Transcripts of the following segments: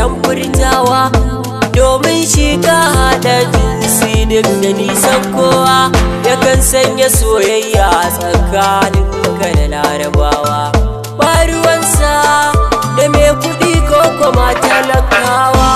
tsoron furtawa, domin shi ka haɗa jinsi duk da nisan kowa, yakan sanya soyayya tsakanin ka da larabawa. Ba ruwansa da mai kuɗi ko kuma talakawa.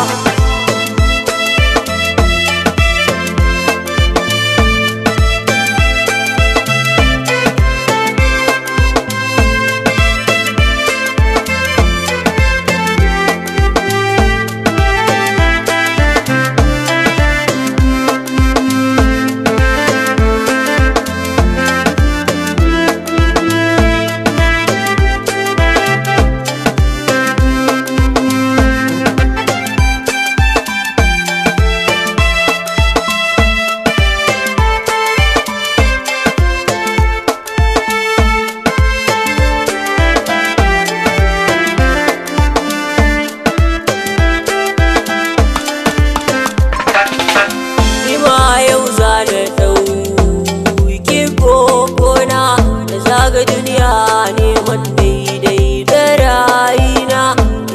Duniya neman daidai da rayina,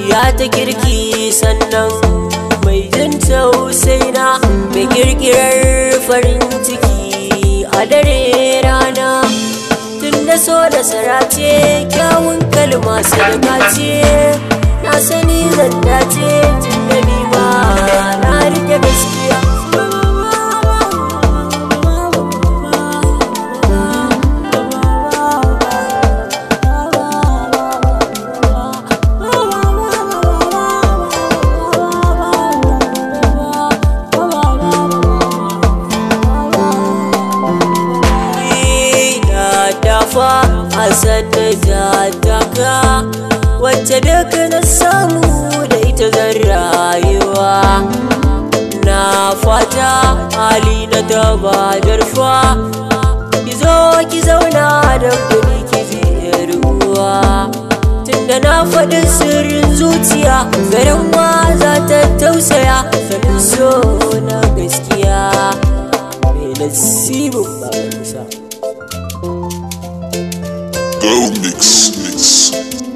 ya ta kirki sannan mai jin tausaina, mai kirkirar farin ciki a dare rana. Tun da so da sarace kyawun kalma sadaka ce, na sani zan dace tun da ni ma na rike gaskiya. Hassan da taka wacce duk na samu da ita zan rayuwa. Na fata hali na taba jarfa, ki zo ki zauna da ni ki ji ruwa. Tunda na faɗi sirrin zuciya, garin wa za ta tausaya, sanin so na gaskiya mai nasibin Baba Musa. Go mix, mix.